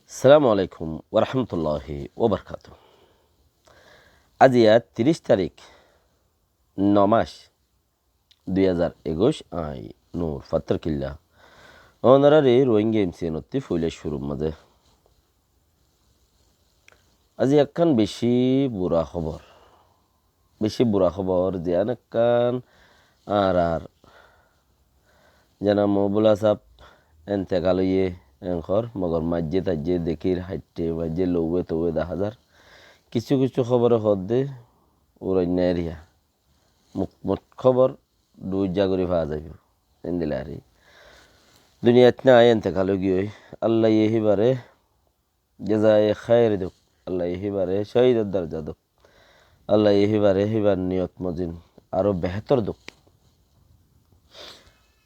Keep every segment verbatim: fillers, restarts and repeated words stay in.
Assalamu alaikum warahmatulláhi wabarakátuhu. Aijja tiríc tarík, no mac, dui házar ekuic, añí Nur Fattarkilla. Ónoráre Rohingya M C N ottú foila cúrur mazé aijja ekkán bicí bura hóbor. Bicí bura hóbor, ziyán ekkán añárar Janab Mohibullah sáb entekal óiye, enkor mogor maijjé taijjé dekír, haiththé maijjé louwe touwe dahá zar. Kissú kissú hóbore hoódde uroinna eriya. Muk muk hóbor duijja gorí faa zaibo. Endilla ar ki. Duniyait nái, entekal ói giyói. Allaye híbare jazaye khair douk. Allaye híbare cóhidor dorja douk. Allaye híbare híbar niyot mozin aró behétor douk.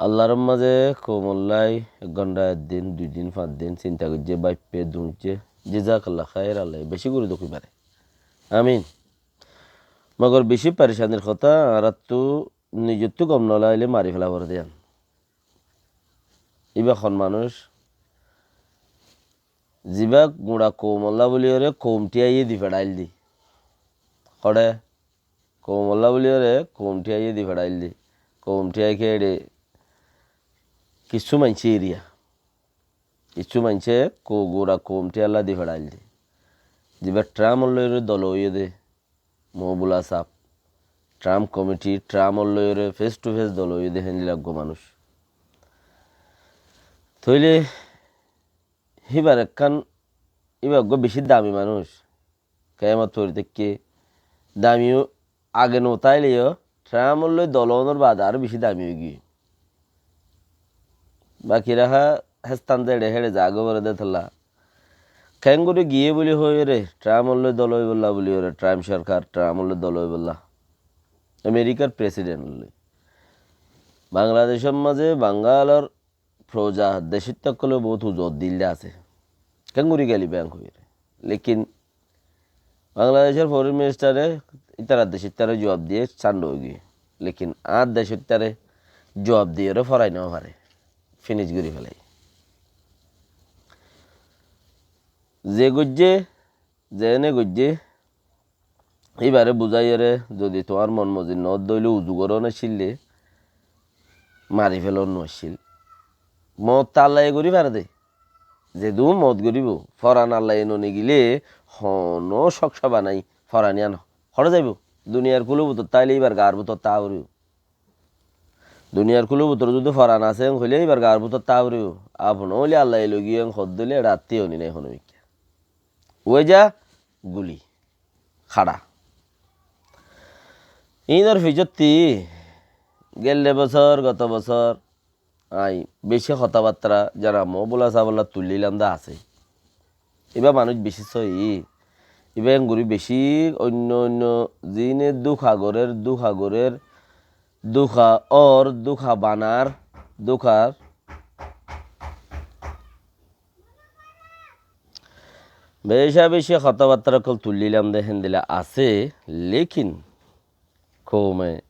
Allar mazé koumollai ek gonthá, ek din, dui din, fañs din sinta goijjé, báippe, duñijjé. Jazakallah khair, Allaye bicí gorí douk híbare. Amin. Mogor bicí perecanir hotá, añáráttu nizottú gom no laile mari fela foré de yián. Íba hon manúic? Zibá guñça koumolla bóliyoré koum thíyaiyé di feçáil di. Hoçé? Koumolla bóliyoré koum thíyaiyé di feçáil di. Koum thíyai kiyé eçé? Kissú maincé eriya. Kissú maincé ko-, guñça koum thíyalla di feçáil di. Zibá Trump or lóiyoré dola óiye de, Mohibullah sáb, Trump komiti, Trump or lóiyoré face to face dola óiye de héndilla eggúa manúic. Tóile híbar ekkán, híba eggúa bicí dami manúic. Kemot fori táikke dami age no táileyo, Trump or lói dola ónor baade aró bicí dami ói giyé. Baki raha héstan de eçe héçe zagói foré de tolla. Keéngorí giyé bóli hoiyóre, Trump or lói dola óibolla bóliyoré, Trump sorkar, Trump or lói dola óibolla. Amerikar president or lói. Bangladecór mazé Bangalor foroza decóitta ókkole bout uzu dil de asé. Keéngorí gel íba en hoiyóre. Lekin Bangladecór foreign ministare ítarar decóittare juab diyé, cánda ói giyé. Lekin añár decóittare juab diyoré forai no fare. Finic gorí felai. Ze goijjé, zeéne goijjé, íbaré buzáiyore zodi tuáñr mon mozin no ódde óile uzu gorón accíl de, mari felón no accíl. Moot to Allaye gorí fare de. Zedún moot goríbo, foran Allaye no nigilé, honó cók cóba nái, foran yían hoçé zaibo? Duniyar kúlor bútore táile íbar gaar bútore táa foribó. Duniyar kúlor bútore zodi foran asé en hoilé íbar gaar bútore táa foribó. Afon óile Allaye loi giyé en hoódde óile eçé attí honi nái honó mikká. Ueja guli. Háça. Iínor fisottí gelde bosór, goto bosór, añí bicí hotábattára Janab Mohibullah sábolla tuillílam de asé. Íba manúic bicí sóiyi. Íba engorí bicí oinno oinno ziíne dúka gorér, dúka gorér, dúka ór, dúka banar, dúkar Beca beci hotábattára ókkol tuillílam de héndilla asé, lékin koume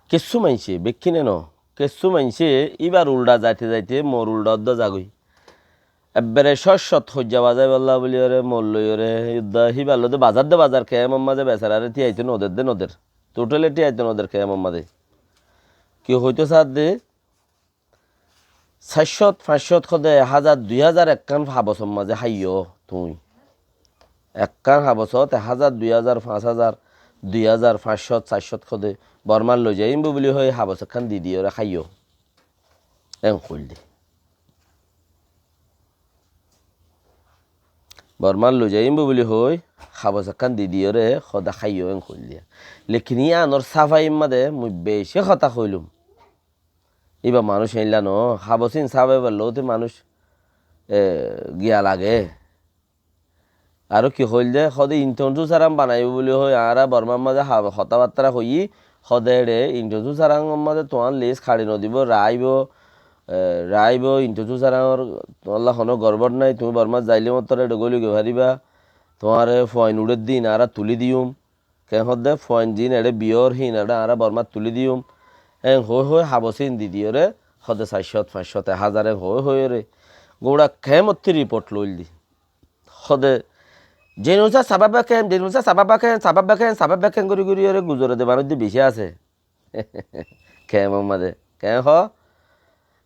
kessú maincé, bekkíne no, kessú maincé íbar uldha zaite zaite mor uldha uddá zagói. Ebbere cót cót hoijja bazaibálla bóliyoré mor loiyoré uddá híbar lóde bazar de bazar, kemor mazé besaráre tíaito noder de noder, tutéle tíaito noder kemor mazé. Ki hoitó saádde? Sair cót, fañs cót hodé ek házar, dui házar ekkán habosor mazé háiyo tuñí. Ekkán habosot ek házar, dui házar, fañs házar, dui házar, fañs cót, sair cót hodé Bormar loizaiyum buli hoi habos ekkán di diyoré háiyo. En hoilde. Bormar loizaiyum buli hoi habos ekkán di diyoré hodé háiyo en hoilde. Lekin iyanor sáfair mazé mui beci hotá hoilum. Íba manúic eilla no, habosín sáfaibar lóti manúic, e, giya lage. Aró ki hoilde, hodé interview sáram banaibó buli hoi, añára Bormar mazé hab-, hotábattára hoiyí, hodé eçé interview sáramor mazé tuáñr lis haçi nodibó, raáibo, e, raáibo, interview sáramor tuáñlla honó gorbor nái, tuñí Bormar zaile mottor eçé góli goi faribá, tuáñre fuain uçér din añára tulí diyum. Ken hodé fuain ziín eçé biyór híin eçé añára Bormát tulí diyum. En hoi hoi habosín di diyoré hodé sair cót, fañs cót, ek házar en hoi hoiyoré guñça kemottí riport loildi. Hóde, Jinusé sabábe keém, Jinusé sabábe keém, sabábe keém, sabábe keém gorí gorí ore guzore de manúic de beci asé. Keémor mazé. Keém hoó?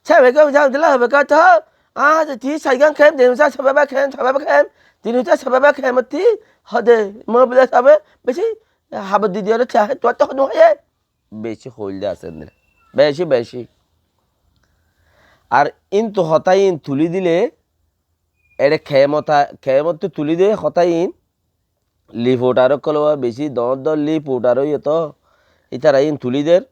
Sabábe keém, sabábe keém, sabábe keém, hoó? Añí de ti saigán keém, Jinusé sabábe keém, sabábe keém, Jinusé sabábe keém ottí, hóde, Mohibullah sabe, beci habor di di ore tiañ, tuáñtte hodún hoiyé. Beci hoilde asé endilla. Beci, beci. Ar íntu hotá ín tulí dile, eçé keémot, keémottú tulí de hotá ín, lipouthar ókkol beci doóñr doóñr lipouthar óiye toó, ítara ín tulí der,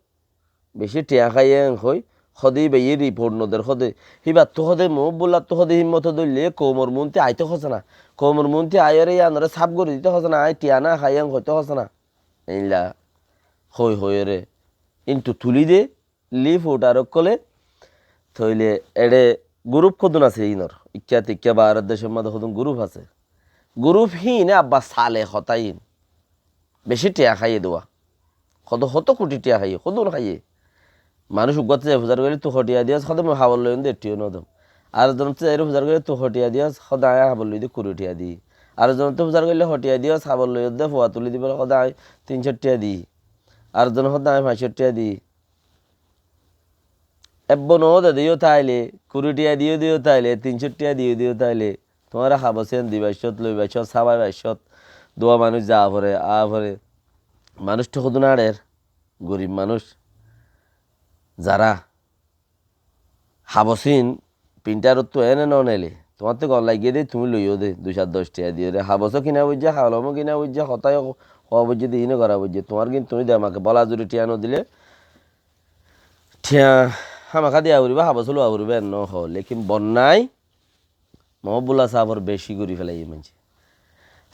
beci thiañ háiye en hoi, hóde íba ye ripouth no der hóde, híbattú hóde Mohibullattu hóde hímmot dóille koumor muúntu aitó hosé na, koumor muúntu aiyóre yíanoré sáf gorí dito hosé na, añí thiañ no hái en hoitó hosé na. Éilla hoi hoiyóre íntu tulí de, lipouthar ókkole, tóile eçé gurúp hodún asé ínor? Ikká tikká Bárot decór mazé hodún gurúp asé. Gurúp híine abba sale hotá ín. Beci thiañ háiye de uá. Hoto, hoto kuthi thiañ háiye, hodún háiye. Manúic uggúatte zai fusár goille tui hó thiañ diyós, hóde mui habor loiyum de, ek thiañ no dom. Ar zonotte zaire fusár goille tui hó thiañ diyós, hóde añí habor loi de kuri thiañ di. Ar zonotte fusár goille hó thiañ diyós, habor loiyós de, fua tulí dibálla, hóde añí tin cót thiañ di. Ar zone hóde añí fañs cót thiañ di. Ebbo no de de yó táile, kuri thiañ di yó de yó táile, tin cót thiañ di yó de yó táile, tuáñra habos ín di fañs cót, loi fañs cót, sábai fañs cót, duwa manúic za fore, a fore. Manúic tó hodún añçer, gorib manúic. Zará habos ín printarottú ene no neile, tuáñtte gom laiggé de, tuñí loiyó de, dui sair doc thiañ diyóre. Habosó kina foijjé, holomó kina foijjé, hotá yó hoó foijjé de, íno gorá foijjé, tuáñr gín tuñí de, amake bóla zuri thiañ no dile, thiañ hámaká diya foribó, habosó luwa foribó, en no hoó. Lekin bonnai Mohibullah sáfor beci gorí felaiyé maincé.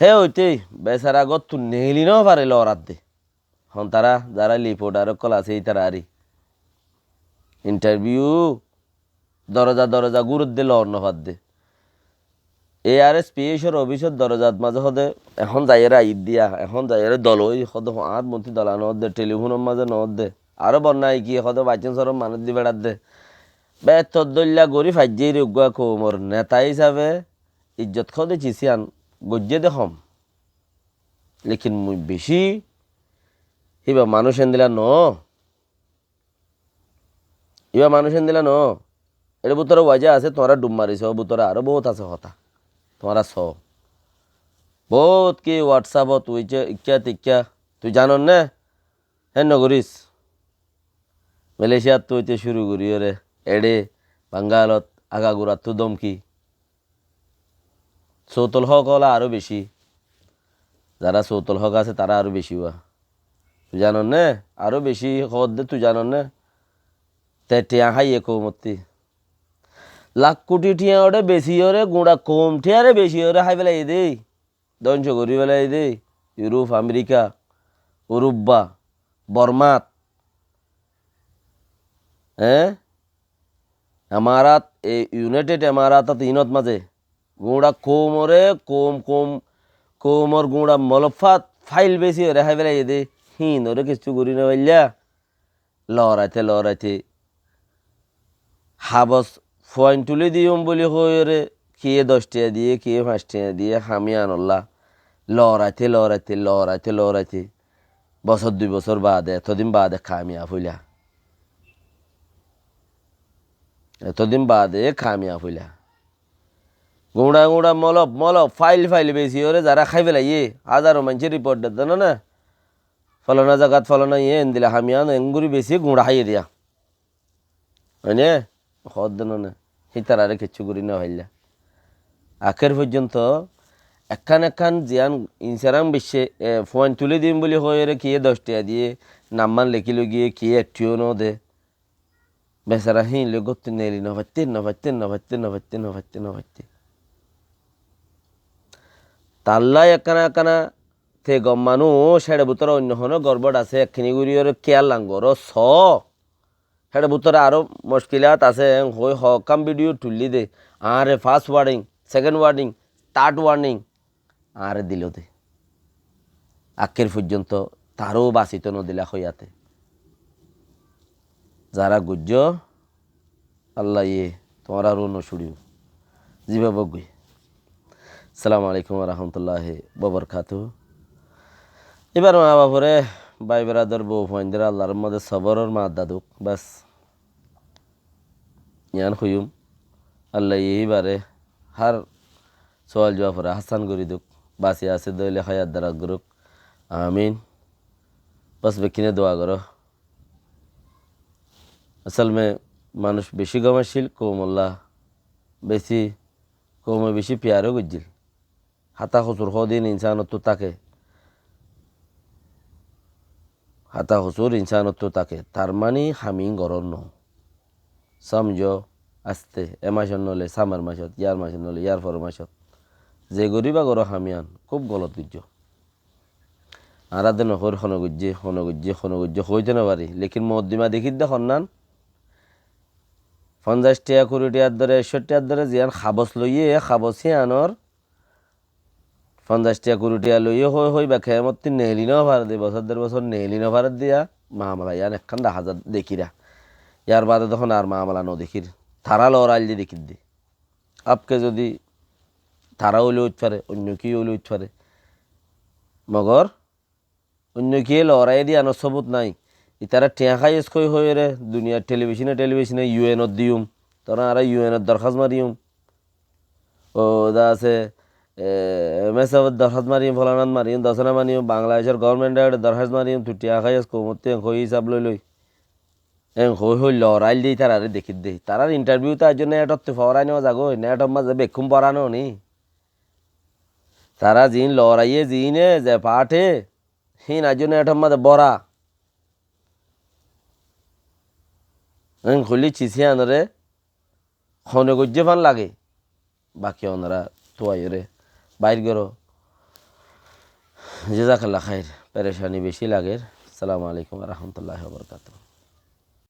Hé óite besara góttu neeli no fare, lorat de. Hon tará, zará lipouthar ókkol asé, ítara ari intarviu doroza doroza gúredde, loor no fadde. Ei ar es pi eisor ofisor dorozat mazé hóde, ehón zaiyóre aiyér diya, ehón zaiyóre dol ói hóde, añár montí dola no ódde, thelifónor mazé no ódde. Aró bonnai ki hóde, baicán sorom manúic di beçadde. Betor dóilla gorí faijjé re uggúa koumor neta hísabe ijjot hóde cisían goijjé de hom. Lekin mui beci híba manúic endilla no. Íba manúic endilla no. Eçé bútore waja asé, tuáñra dhuf mari soó, bútore aró bout asé hotá. Tuáñra soó. Bout ki WhatsApp ot, Wechat, ikká tikká. Tui zanos né? Héen no goris. Malaysiattú óite cúru goríyore, eçé Bangalot, agagurattú dómki. Soutul Hók óla aró beci. Zará Soutul Hók asé, tará aró beci uá. Tui zanos né? Aró beci hoódde, tui zanos né? Te thiañ háiye koumottí. Lak kuthi thiañ óre besiyóre, guñça koum thiañre besiyóre hái felaiyé dé. Dóngco gorí felaiyé dé. Yuruf, Amerika, Urubba, Bormat. Eé? Emarat, e United Emaratot inot mazé guñça koumoré, koum, koum, koumor guñça molofat fail besi óre hái felaiyé dé, híinoré kessú gorí no faillá. Looraite, looraite habos fuain tulí diyum buli hoiyóre, kiyé doc thiañ diyé, kiyé fañs thiañ diyé, hamiyan olla. Looraite, looraite, looraite, looraite bosór dui bosór baade, etodin baade kamiyaf óila. Etodin baade kamiyaf óila. Guñça guñça molof molof, fail fail besi óre zará hái felaiyé, házaro maincé riport dedde no né, folana zagat folana iyé endilla hamiyan enggori besi guñça háiye diya. Óine? Hoódde no né. Hítararé kessú gorí no faillá. Akér foijjonto ekkán ekkán ziyán Instagram biccé, e, fuain tulí dim buli hoiyóre kiyé doc thiañ diyé, namman lekí loi giyé, kiyé ek thiañó no de. Besara híin loi góttu neli no faitté, no faitté, no faitté, no faitté, no faitté, no faitté. Tallá ekkana ekkana te gom manúic héçe bútore oinno honó gorbót asé, ekkiní goríyore kiyal langoró soó. Héçe bútore aró mockilát asé, en hoói hoókkan bídiyo tuillí dé. Añáre fas warning, sekend warning, tat warning añáre diló dé. Akkér foijjonto taró basitó nodilá hoiyáte. Zará goijjó, Allaye tuáñraró no cúçibo. Zibá bóggoi. Assalamu alaikum wa rahmatullahi wa barakatuhu. Íbar maa baforé, bái beradar, bou fuaindóre Allar mazé sobóror maddá douk. Bes, yián hoiyúm. Allaye íbaré hár sual juab foré hásan gorí douk. Basi asé dé óile háyat daraz gorouk. Amin. Bes, bekkúne dua goró. Asól me manúic beci gom accíl, koumolla beci, koume beci piyaró goijjíl. Háta hosúr hodin insanottú táke. Háta hosúr insanottú táke. Tar mani ham in gorór noó. Somzó, aste, e macot noóile samar macot, yar macot noóile yar foror macot. Ze goríba goró ham yián, kúb golot goijjó. Añára de nohoóir hone goijjé, hone goijjé, hone goijjé, hoóite nofarí. Lekin moddima dekír de honnán, fonzaic tiya, kuri tiyar dóre, ekcó tiyar dóre ziyán habos loiyé, e habos híyanor fonzaic tiya, kuri tiya loiyé hoi hoi ba keyamottí neeli nofaré de, bosór der bosór neeli nofaré de, yá mamala yián ekkán dahá za dekíra. Yar bade de hone ar mamala nodekír. Tará lorail de dekír de. Afke zodi tará óile óit faré, oinno kiyé óile óit faré. Mogor oinno kiyé loraiyé de yiánor sobut nái. Itará thiañ háiyes hoi hoiyóre duniyar telibicone telibicone U N ot diyum. Tará añára U N ot dorhás mariyum. Ó, za asé, e, M S F ot dorhás mariyum, folanat mariyum, dosanat mariyum, Bangladecor gobornmentor dorhás mariyum, tui thiañ háiyes koumottú, en hoi hísab loi loi. En hoi hoi lorail de itarare dekír de. Tarar intarviu to aijjó net ottú forai no zagói, net or mazé bekkún bóra no ni. Tara ziín loraiyé, ziíne ze fathé, hín aijjó net or mazé bóra. En hoilé cis híyanore hone goijjé fán lage. Baki onora tuaiyóre bair goró. Jazakallah khair. Perecani beci lager. Assalamu alaikum wa rahmatullahi wa barakatuhu.